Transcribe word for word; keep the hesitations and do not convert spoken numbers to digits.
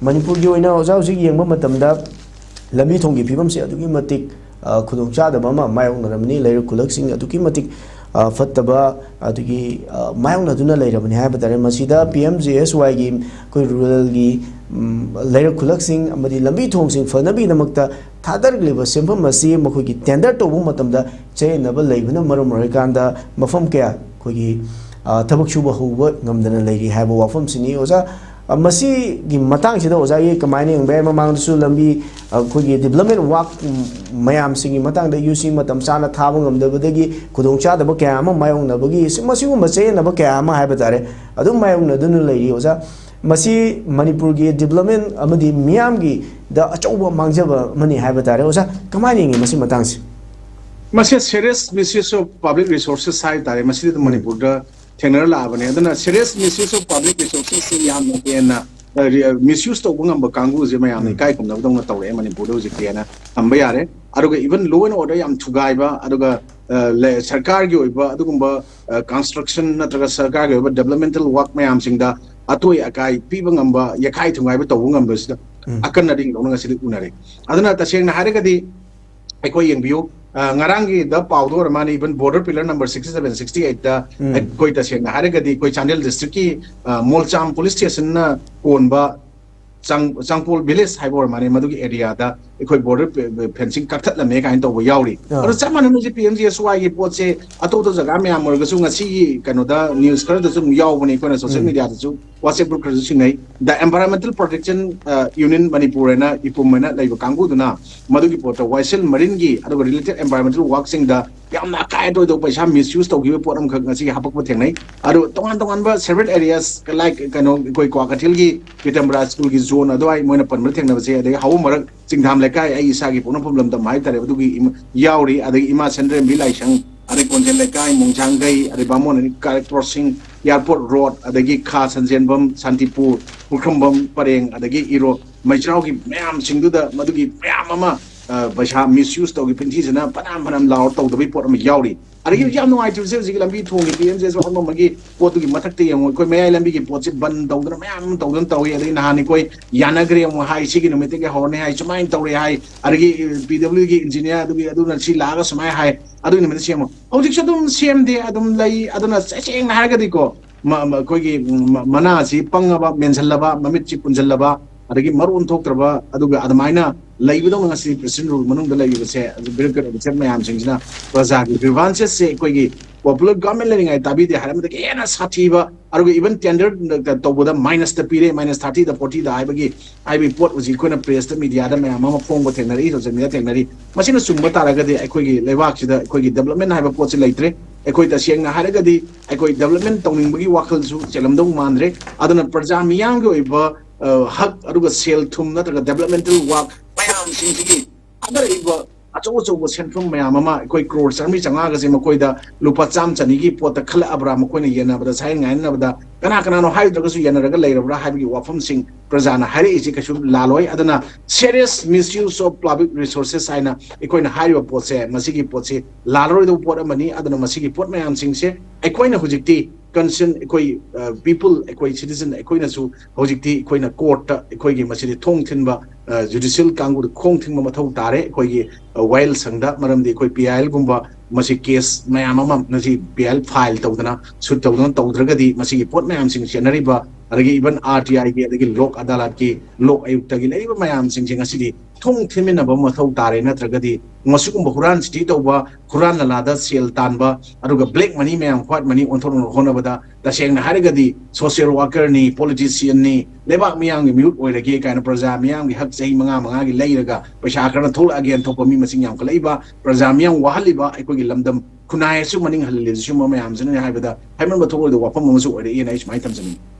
ꯃꯅꯤꯄꯨꯔꯒꯤ ꯑꯣꯏꯅ ꯑꯣꯖꯥ ꯍꯧꯖꯤꯛ ꯌꯦꯡꯕ ꯃꯇꯝꯗ ꯂꯝꯕꯤ ꯊꯣꯡꯒꯤ ꯐꯤꯕꯝꯁꯦ ꯑꯗꯨꯛꯀꯤ ꯃꯇꯤꯛ, ꯑ, ꯈꯨꯗꯣꯡꯆꯥꯗꯕ ꯑꯃ ꯃꯥꯌꯣꯛꯅꯔꯝꯃꯤ꯫ ꯂꯩꯔꯛ ꯈꯨꯂꯛꯁꯤꯡ ꯑꯗꯨꯛꯀꯤ ꯃꯇꯤꯛ, ꯑ, ꯐꯠꯇꯕ, ꯑꯗꯨꯒꯤ, ꯑ, ꯃꯥꯌꯣꯛꯅꯗꯨꯅ ꯂꯩꯔꯕꯅꯤ ꯍꯥꯏꯕ ꯇꯥꯔꯦ꯫ ꯃꯁꯤꯗ ꯄꯤ ꯑꯦꯝ ꯖꯤ ꯑꯦꯁ ꯋꯥꯏꯒꯤ ꯑꯩꯈꯣꯏ ꯔꯨꯔꯦꯜꯒꯤ, ꯎꯝ, ꯂꯩꯔꯛ ꯈꯨꯂꯛꯁꯤꯡ ꯑꯃꯗꯤ ꯂꯝꯕꯤ ꯊꯣꯡꯁꯤꯡ ꯐꯅꯕꯒꯤꯗꯃꯛꯇ ꯊꯥꯗꯔꯛꯂꯤꯕ ꯁꯦꯟꯐꯝ ꯑꯁꯤ ꯃꯈꯣꯏꯒꯤ ꯇꯦꯟꯗꯔ ꯇꯧꯕ ꯃꯇꯝꯗ ꯆꯌꯦꯠꯅꯕ ꯂꯩꯕꯅ ꯃꯔꯝ ꯑꯣꯏꯔꯀꯥꯟꯗ ꯃꯐꯝ ꯀꯌꯥ ꯑꯩꯈꯣꯏꯒꯤ, ꯑ, ꯊꯕꯛ ꯁꯨꯕ ꯍꯧꯕ ꯉꯝꯗꯅ ꯂꯩꯔꯤ ꯍꯥꯏꯕ ꯋꯥꯐꯝꯁꯤꯅꯤ꯫ ꯑꯣꯖꯥ, ꯑ, ꯃꯁꯤꯒꯤ ꯃꯇꯥꯡꯁꯤꯗ ꯑꯣꯖꯥꯒꯤ ꯀꯃꯥꯏꯅ ꯌꯦꯡꯕ ꯌꯥꯏ? ꯃꯃꯥꯡꯗꯁꯨ ꯂꯝꯕꯤ, ꯑ, ꯑꯩꯈꯣꯏꯒꯤ ꯗꯤꯕ꯭ꯂꯞꯃꯦꯟ ꯋꯥꯛ, ꯎꯝ, ꯃꯌꯥꯝꯁꯤꯒꯤ ꯃꯇꯥꯡꯗ ꯌꯨ ꯁꯤ ꯃꯇꯝ ꯆꯥꯅ ꯊꯥꯕ ꯉꯝꯗꯕꯗꯒꯤ ꯈꯨꯗꯣꯡꯆꯥꯗꯕ ꯀꯌꯥ ꯑꯃ ꯃꯥꯌꯣꯛꯅꯕꯒꯤ ꯁꯤ-, ꯃꯁꯤꯒꯨꯝꯕ ꯆꯌꯦꯠꯅꯕ ꯀꯌꯥ ꯑꯃ ꯍꯥꯏꯕ ꯇꯥꯔꯦ, ꯑꯗꯨꯝ ꯃꯥꯌꯣꯛꯅꯗꯨꯅ ꯂꯩꯔꯤ꯫ ꯑꯣꯖꯥ, ꯃꯁꯤ ꯃꯅꯤꯄꯨꯔꯒꯤ ꯗꯤꯕ꯭ꯂꯞꯃꯦꯟ ꯑꯃꯗꯤ ꯃꯤꯌꯥꯝꯒꯤꯗ ꯑꯆꯧꯕ ꯃꯥꯡꯖꯕ ꯑꯃꯅꯤ ꯍꯥꯏꯕ ꯇꯥꯔꯦ꯫ ꯑꯣꯖꯥ, ꯀꯃꯥꯏꯅ ꯌꯦꯡꯉꯤ ꯃꯁꯤ ꯃꯇꯥꯡꯁꯦ? ꯃꯁꯤ serious misuse of public resources ꯍꯥꯏ ꯇꯥꯔꯦ꯫ ꯃꯁꯤꯗꯤ ꯑꯗꯨꯝ ꯃꯅꯤꯄꯨꯔꯗ ꯊꯦꯡꯅꯔ ꯂꯥꯛꯑꯕꯅꯦ꯫ ꯑꯗꯨꯅ serious misuse of public resources ꯁꯤ ꯌꯥꯝꯅ ꯍꯦꯟꯅ ꯃꯤꯁꯌꯨꯁ ꯇꯧꯕ ꯉꯝꯕ ꯀꯥꯡꯕꯨꯁꯦ ꯃꯌꯥꯝꯅ ꯏꯀꯥꯏ ꯈꯨꯝꯅꯕꯗꯧꯅ ꯇꯧꯔꯛꯑꯦ ꯃꯅꯤꯄꯨꯔꯗ ꯍꯧꯖꯤꯛꯇꯤ ꯍꯥꯏꯅ ꯊꯝꯕ ꯌꯥꯔꯦ꯫ ꯑꯗꯨꯒ even law and order ꯌꯥꯝ ꯊꯨꯒꯥꯏꯕ, ꯑꯗꯨꯒ, ꯑ, ꯂꯩ-, ꯁꯔꯀꯥꯔꯒꯤ ꯑꯣꯏꯕ ꯑꯗꯨꯒꯨꯝꯕ, ꯑ, construction ꯅꯠꯇ꯭ꯔꯒ ꯁꯔꯀꯥꯔꯒꯤ ꯑꯣꯏꯕ developmental work ꯃꯌꯥꯝꯁꯤꯡꯗ ꯑꯇꯣꯏ ꯑꯀꯥꯏ ꯄꯤꯕ ꯉꯝꯕ, ꯌꯥꯈꯥꯏ ꯊꯨꯒꯥꯏꯕ ꯇꯧꯕ ꯉꯝꯕꯁꯤꯗ ꯑꯀꯟꯅ ꯔꯤꯡꯗꯧꯅ ꯉꯁꯤꯗꯤ ꯎꯅꯔꯦ꯫ ꯑꯗꯨꯅ ꯇꯁꯦꯡꯅ ꯍꯥꯏꯔꯒꯗꯤ ꯑꯩꯈꯣꯏ ꯌꯦꯡꯕꯤꯌꯨ, ꯑ, ꯉꯔꯥꯡꯒꯤꯗ ꯄꯥꯎꯗ ꯑꯣꯏꯔ ꯃꯥꯅꯤ, even border pillar number sixty seven, sixty eight ꯇ ꯑꯩꯈꯣꯏ ꯇꯁꯦꯡꯅ ꯍꯥꯏꯔꯒꯗꯤ ꯑꯩꯈꯣꯏ ꯆꯥꯟꯗꯦꯜ district ꯀꯤ, ꯑ, ꯃꯣꯜꯆꯥꯝ police station ꯅ ꯀꯣꯟꯕ ꯆꯥꯡ-, ꯆꯥꯡꯄꯣꯜ village ꯍꯥꯏꯕ ꯑꯣꯏꯔ ꯃꯥꯅꯤ, ꯃꯗꯨꯒꯤ area ꯗ ꯑꯩꯈꯣꯏ border fencing ꯀꯛꯊꯠꯂꯝꯃꯦ ꯀꯥꯏꯅ ꯇꯧꯕ ꯌꯥꯎꯔꯤ꯫ ꯑꯥ꯫ ꯑꯗꯣ ꯆꯞ ꯃꯥꯟꯅꯅ ꯍꯧꯖꯤꯛ P M G S Y ꯒꯤ ꯄꯣꯠꯁꯦ ꯑꯇꯣꯞ ꯑꯇꯣꯞ ꯖꯒꯥ ꯃꯌꯥꯝ ꯑꯣꯏꯔꯒꯁꯨ ꯉꯁꯤꯒꯤ ꯀꯩꯅꯣꯗ news ꯈꯔꯗꯁꯨ ꯑꯗꯨꯝ ꯌꯥꯎꯕꯅꯤ, ꯑꯩꯈꯣꯏꯅ social media ꯗꯁꯨ, WhatsApp group ꯈꯔꯁꯨ ꯁꯤꯡꯅꯩ꯫ The Environmental Protection, ꯑ, Union ꯃꯅꯤꯄꯨꯔ ꯍꯥꯏꯅ ꯏꯄꯨꯝ ꯍꯥꯏꯅ ꯂꯩꯕ ꯀꯥꯡꯕꯨꯗꯨꯅ ꯃꯗꯨꯒꯤ ꯄꯣꯠꯇ ꯋꯥꯏꯁꯦꯜ ꯃꯔꯤꯟꯒꯤ ꯑꯗꯨꯒ related environmental work ꯁꯤꯡꯗ ꯌꯥꯝꯅ ꯑꯀꯥꯏ ꯑꯇꯣꯏꯗꯧꯕ ꯄꯩꯁꯥ misuse ꯇꯧꯈꯤꯕ ꯄꯣꯠ ꯑꯃꯈꯛ ꯉꯁꯤ ꯍꯥꯄꯛꯄ ꯊꯦꯡꯅꯩ꯫ ꯑꯗꯨ ꯇꯣꯉꯥꯟ ꯇꯣꯉꯥꯟꯕ separate areas, like, ꯀꯩꯅꯣ, ꯑꯩꯈꯣꯏ ꯀ꯭ꯋꯥꯀꯩꯊꯦꯜꯒꯤ ꯄꯤꯇꯝꯕꯔꯥ school ꯒꯤ zone ꯑꯗꯨꯋꯥꯏ ꯃꯣꯏꯅ ꯄꯟꯕ ꯊꯦꯡꯅꯕꯁꯦ, ꯑꯗꯒꯤ ꯍꯧꯕ ꯃꯔꯛ ꯆꯤꯡꯊꯥꯝ ꯂꯩꯀꯥꯏ, ꯑꯩ ꯏꯁꯥꯒꯤ ꯄꯣꯛꯅꯐꯝ ꯂꯝꯗꯝ ꯍꯥꯏꯇꯥꯔꯦ, ꯑꯗꯨꯒꯤ ꯏꯃ-, ꯌꯥꯎꯔꯤ꯫ ꯑꯗꯒꯤ ꯏꯃꯥ ꯁꯟꯗ꯭ꯔꯦꯝꯕꯤ ꯂꯥꯏꯁꯪ, ꯑꯗꯩ ꯀꯣꯟꯖꯦꯜ ꯂꯩꯀꯥꯏ, ꯃꯣꯡꯁꯥꯡꯈꯩ, ꯑꯗꯩ ꯕꯥꯃꯣꯟ ꯑꯅꯤ ꯀꯥꯔꯛ crossing, airport road, ꯑꯗꯒꯤ ꯈꯥ ꯁꯟꯖꯦꯟꯕꯝ, ꯁꯥꯟꯇꯤꯄꯨꯔ, ꯄꯨꯈ꯭ꯔꯝꯕꯝ ꯄꯔꯦꯡ, ꯑꯗꯒꯤ ꯏꯔꯣ ꯃꯩꯆ꯭ꯔꯥꯎꯒꯤ ꯃꯌꯥꯝꯁꯤꯡꯗꯨꯗ ꯃꯗꯨꯒꯤ ꯃꯌꯥꯝ ꯑꯃ ꯑ, ꯄꯩꯁꯥ ꯃꯤꯁꯌꯨꯁ ꯇꯧꯈꯤ, ꯄꯤꯟꯊꯤꯁꯤꯅ ꯐꯅꯌꯥꯝ ꯐꯅꯌꯥꯝ ꯂꯥꯎꯔ ꯇꯧꯗꯕꯒꯤ ꯄꯣꯠ ꯑꯃ ꯌꯥꯎꯔꯤ꯫ ꯑꯗꯒꯤ ꯌꯥꯝ ꯅꯨꯡꯉꯥꯏꯇ꯭ꯔꯤꯕꯁꯦ, ꯍꯧꯖꯤꯛꯀꯤ ꯂꯝꯕꯤ ꯊꯣꯡꯒꯤ ꯄꯤ ꯑꯦꯝ ꯖꯦ ꯑꯃ ꯑꯃꯒꯤ ꯄꯣꯠꯇꯨꯒꯤ ꯃꯊꯛꯇ ꯌꯦꯡꯉꯣ, ꯑꯩꯈꯣꯏ ꯃꯌꯥꯏ ꯂꯝꯕꯤꯒꯤ ꯄꯣꯠꯁꯦ ꯕꯟ ꯇꯧꯗꯅ ꯃꯌꯥꯝ ꯑꯃ ꯇꯧꯗꯅ ꯇꯧꯏ꯫ ꯑꯗꯒꯤ ꯅꯍꯥꯟ ꯑꯩꯈꯣꯏ ꯌꯥꯅꯈ꯭ꯔꯦ ꯑꯃꯨꯛ ꯍꯥꯏ, ꯁꯤꯒꯤ ꯅꯨꯃꯤꯠꯇꯒꯤ ꯍꯧꯔꯅꯤ ꯍꯥꯏ, ꯁꯨꯃꯥꯏꯅ ꯇꯧꯔꯦ ꯍꯥꯏ, ꯑꯗꯒꯤ ꯄꯤ ꯗꯕ꯭ꯂꯤꯎꯒꯤ ꯏꯟꯖꯤꯅꯤꯌꯥꯔ ꯑꯗꯨꯒꯤ ꯑꯗꯨꯅ ꯁꯤ ꯂꯥꯛꯑꯒ ꯁꯨꯃꯥꯏꯅ ꯍꯥꯏ, ꯑꯗꯨꯒꯤ ꯅꯨꯃꯤꯠꯇ ꯁꯦꯝꯃꯣ꯫ ꯍꯧꯖꯤꯛꯁꯨ ꯑꯗꯨꯝ ꯁꯦꯝꯗꯦ, ꯑꯗꯨꯝ ꯂꯩ꯫ ꯑꯗꯨꯅ ꯇꯁꯦꯡꯅ ꯍꯥꯏꯔꯒꯗꯤꯀꯣ, ꯃ-, ꯃ-, ꯑꯩꯈꯣꯏꯒꯤ ꯃ-, ꯃꯅꯥꯁꯤ ꯄꯪꯉꯕ, ꯃꯦꯟꯁꯤꯜꯂꯕ, ꯃꯃꯤꯠꯁꯤ ꯄꯨꯟꯁꯤꯜꯂꯕ, ꯑꯗꯒꯤ ꯃꯔꯣꯟ ꯊꯣꯛꯇ꯭ꯔꯕ, ꯑꯗꯨꯒ ꯑꯗꯨꯃꯥꯏꯅ ꯂꯩꯕꯗꯧꯅ ꯉꯁꯤ ꯄ꯭ꯔꯦꯁꯤꯗꯦꯟ ꯔꯨꯜ ꯃꯅꯨꯡꯗ ꯂꯩꯔꯤꯕꯁꯦ, ꯕ꯭ꯌꯨꯔꯣꯀ꯭ꯔꯦꯠ ꯑꯣꯐꯤꯁꯔ ꯃꯌꯥꯝꯁꯤꯡꯁꯤꯅ ꯄ꯭ꯔꯖꯥꯒꯤ ꯒ꯭ꯔꯤꯚꯥꯟꯁꯦꯁꯁꯦ ꯑꯩꯈꯣꯏꯒꯤ ꯄꯣꯄꯨꯂꯔ ꯒꯚꯔꯟꯃꯦꯟ ꯂꯩꯔꯤꯉꯩ ꯇꯥꯕꯤꯗꯦ ꯍꯥꯏꯔꯝꯕꯗꯒꯤ ꯍꯦꯟꯅ ꯁꯥꯊꯤꯕ, ꯑꯗꯨꯒ ꯏꯚꯟ ꯇꯦꯟꯗꯔ ꯇꯧꯕꯗ ꯃꯥꯏꯅꯁꯇ ꯄꯤꯔꯦ, ꯃꯥꯏꯅꯁ ꯊꯥꯔꯇꯤꯗ, ꯐꯣꯔꯇꯤꯗ ꯍꯥꯏꯕꯒꯤ, ꯍꯥꯏꯕꯒꯤ ꯄꯣꯠ ꯍꯧꯖꯤꯛ ꯑꯩꯈꯣꯏꯅ ꯄ꯭ꯔꯦꯁꯇ, ꯃꯤꯗꯤꯌꯥꯗ ꯃꯌꯥꯝ ꯑꯃ ꯐꯣꯡꯕ ꯊꯦꯡꯅꯔꯤ, ꯁꯣꯁꯤꯌꯦꯜ ꯃꯤꯗꯤꯌꯥ ꯊꯦꯡꯅꯔꯤ꯫ ꯃꯁꯤꯅ ꯆꯨꯝꯕ ꯇꯥꯔꯒꯗꯤ ꯑꯩꯈꯣꯏꯒꯤ ꯂꯩꯕꯥꯛꯁꯤꯗ ꯑꯩꯈꯣꯏꯒꯤ ꯗꯦꯕꯂꯞꯃꯦꯟ ꯍꯥꯏꯕ ꯄꯣꯠꯁꯤ ꯂꯩꯇ꯭ꯔꯦ꯫ ꯑꯩꯈꯣꯏ ꯇꯁꯦꯡꯅ ꯍꯥꯏꯔꯒꯗꯤ ꯑꯩꯈꯣꯏ ꯗꯦꯕꯂꯞꯃꯦꯟ ꯇꯧꯅꯤꯡꯕꯒꯤ ꯋꯥꯈꯜꯁꯨ ꯆꯦꯜꯂꯝꯗꯧ ꯃꯥꯟꯗ꯭ꯔꯦ꯫ ꯑꯗꯨꯅ ꯄ꯭ꯔꯖꯥ ꯃꯤꯌꯥꯝꯒꯤ ꯑꯣꯏꯕ, ꯑ, ꯍꯛ, ꯑꯗꯨꯒ ꯁꯦꯜ ꯊꯨꯝ ꯅꯠꯇ꯭ꯔꯒ ꯗꯦꯕꯂꯞꯃꯦꯟꯇꯦꯜ ꯋꯥꯛ ꯃꯌꯥꯝꯁꯤꯡꯁꯤꯒꯤ ꯊꯥꯗꯔꯛꯏꯕ ꯑꯆꯧ ꯑꯆꯧꯕ ꯁꯦꯟꯐꯝ ꯃꯌꯥꯝ ꯑꯃ, ꯑꯩꯈꯣꯏ ꯀ꯭ꯔꯣꯔ ꯆꯥꯃꯔꯤ ꯆꯥꯝꯃꯉꯥꯒꯁꯦ ꯃꯈꯣꯏꯗ ꯂꯨꯄꯥ ꯆꯥꯝꯃ ꯆꯅꯤꯒꯤ ꯄꯣꯠꯇ ꯈꯜꯂꯛꯑꯕ꯭ꯔꯥ, ꯃꯈꯣꯏꯅ ꯌꯦꯟꯅꯕꯗ, ꯁꯥꯏꯟ ꯉꯥꯏꯅꯅꯕꯗ ꯀꯅꯥ ꯀꯅꯥꯅꯣ ꯍꯥꯏꯗ꯭ꯔꯒꯁꯨ ꯌꯦꯟꯅꯔꯒ ꯂꯩꯔꯕ꯭ꯔꯥ ꯍꯥꯏꯕꯒꯤ ꯋꯥꯐꯝꯁꯤꯡ ꯄ꯭ꯔꯖꯥꯅ ꯍꯥꯏꯔꯛꯏꯁꯤ ꯀꯩꯁꯨ ꯂꯥꯜꯂꯣꯏ꯫ ꯑꯗꯨꯅ serious misuse of public resources ꯍꯥꯏꯅ ꯑꯩꯈꯣꯏꯅ ꯍꯥꯏꯔꯤꯕ ꯄꯣꯠꯁꯦ, ꯃꯁꯤꯒꯤ ꯄꯣꯠꯁꯤ ꯂꯥꯜꯂꯔꯣꯏꯗꯧꯕ ꯄꯣꯠ ꯑꯃꯅꯤ꯫ ꯑꯗꯨꯅ ꯃꯁꯤꯒꯤ ꯄꯣꯠ ꯃꯌꯥꯝꯁꯤꯡꯁꯦ ꯑꯩꯈꯣꯏꯅ ꯍꯧꯖꯤꯛꯇꯤ ꯀꯟꯁꯔꯟ ꯑꯩꯈꯣꯏ, ꯑ, ꯄꯤꯄꯜ, ꯑꯩꯈꯣꯏ ꯁꯤꯇꯤꯖꯟ ꯑꯩꯈꯣꯏꯅꯁꯨ ꯍꯧꯖꯤꯛꯇꯤ ꯑꯩꯈꯣꯏꯅ ꯀꯣꯔꯠꯇ ꯑꯩꯈꯣꯏꯒꯤ ꯃꯁꯤꯗꯤ ꯊꯣꯡ ꯊꯤꯟꯕ, ꯑ, ꯖꯨꯗꯤꯁꯤꯌꯦꯜ ꯀꯥꯡꯕꯨꯗ ꯈꯣꯡ ꯊꯤꯡꯕ ꯃꯊꯧ ꯇꯥꯔꯦ ꯑꯩꯈꯣꯏꯒꯤ, ꯑ, ꯋꯥꯌꯦꯜ ꯁꯪꯗ꯫ ꯃꯔꯝꯗꯤ ꯑꯩꯈꯣꯏ ꯄꯤ ꯑꯥꯏ ꯑꯦꯜꯒꯨꯝꯕ ꯃꯁꯤ ꯀꯦꯁ ꯃꯌꯥꯝ ꯑꯃ ꯃꯁꯤ ꯄꯤ ꯑꯥꯏ ꯑꯦꯜ ꯐꯥꯏꯜ ꯇꯧꯗꯅ, ꯁꯨꯠ ꯇꯧꯗꯅ ꯇꯧꯗ꯭ꯔꯒꯗꯤ ꯃꯁꯤꯒꯤ ꯄꯣꯠ ꯃꯌꯥꯝꯁꯤꯡ ꯆꯦꯟꯅꯔꯤꯕ, ꯑꯗꯒꯤ ꯏꯚꯟ ꯑꯥꯔ ꯇꯤ ꯑꯥꯏꯒꯤ, ꯑꯗꯒꯤ ꯂꯣꯛ ꯑꯗꯥꯂꯠꯀꯤ, ꯂꯣꯛ ꯑꯌꯨꯛꯇꯒꯤ ꯂꯩꯔꯤꯕ ꯃꯌꯥꯝꯁꯤꯡꯁꯦ ꯉꯁꯤꯗꯤ ꯊꯣꯡ ꯊꯤꯟꯃꯤꯟꯅꯕ ꯃꯊꯧ ꯇꯥꯔꯦ꯫ ꯅꯠꯇ꯭ꯔꯒꯗꯤ ꯃꯁꯤꯒꯨꯝꯕ ꯍꯨꯔꯥꯟ ꯆꯤꯊꯤ ꯇꯧꯕ, ꯍꯨꯔꯥꯟ ꯂꯥꯂꯥꯗ ꯁꯦꯜ ꯇꯥꯟꯕ, ꯑꯗꯨꯒ ꯕ꯭ꯂꯦꯛ ꯃꯅꯤ ꯃꯌꯥꯝ, ꯋꯥꯏꯠ ꯃꯅꯤ ꯑꯣꯟꯊꯣꯛꯅꯕ ꯍꯣꯠꯅꯕꯗ, ꯇꯁꯦꯡꯅ ꯍꯥꯏꯔꯒꯗꯤ ꯁꯣꯁꯤꯌꯦꯜ ꯋꯥꯔꯀꯔꯅꯤ, ꯄꯣꯂꯤꯇꯤꯁꯤꯌꯟꯅꯤ, ꯂꯩꯕꯥꯛ ꯃꯤꯌꯥꯝꯒꯤ ꯃꯤꯍꯨꯠ ꯑꯣꯏꯔꯒꯦ ꯀꯥꯏꯅ ꯄ꯭ꯔꯖꯥ ꯃꯤꯌꯥꯝꯒꯤ ꯍꯛ ꯆꯍꯤ ꯃꯉꯥ ꯃꯉꯥꯒꯤ ꯂꯩꯔꯒ ꯄꯩꯁꯥ ꯈꯔꯅ ꯊꯣꯛꯂꯛꯑꯒꯦꯅ ꯊꯣꯛꯄ ꯃꯤ ꯃꯁꯤꯡ ꯌꯥꯝꯈꯠꯂꯛꯏꯕ, ꯄ꯭ꯔꯖꯥ ꯃꯤꯌꯥꯝ ꯋꯥꯍꯜꯂꯤꯕ, ꯑꯩꯈꯣꯏꯒꯤ ꯂꯝꯗꯝ ꯈꯨꯟꯅꯥꯏ ꯑꯁꯨ ꯃꯅꯤꯡ ꯍꯜꯍꯜꯂꯤꯁꯤ ꯁꯤꯒꯨꯝꯕ ꯃꯌꯥꯝꯁꯤꯅꯅꯦ ꯍꯥꯏꯕꯗ ꯍꯥꯏꯃꯟꯕ ꯊꯣꯛꯂꯣꯏꯗꯕ ꯋꯥꯐꯝ ꯑꯃꯁꯨ ꯑꯣꯏꯔꯛꯏꯅ ꯑꯩ ꯁꯨꯃꯥꯏꯅ ꯊꯝꯖꯅꯤꯡꯉꯤ꯫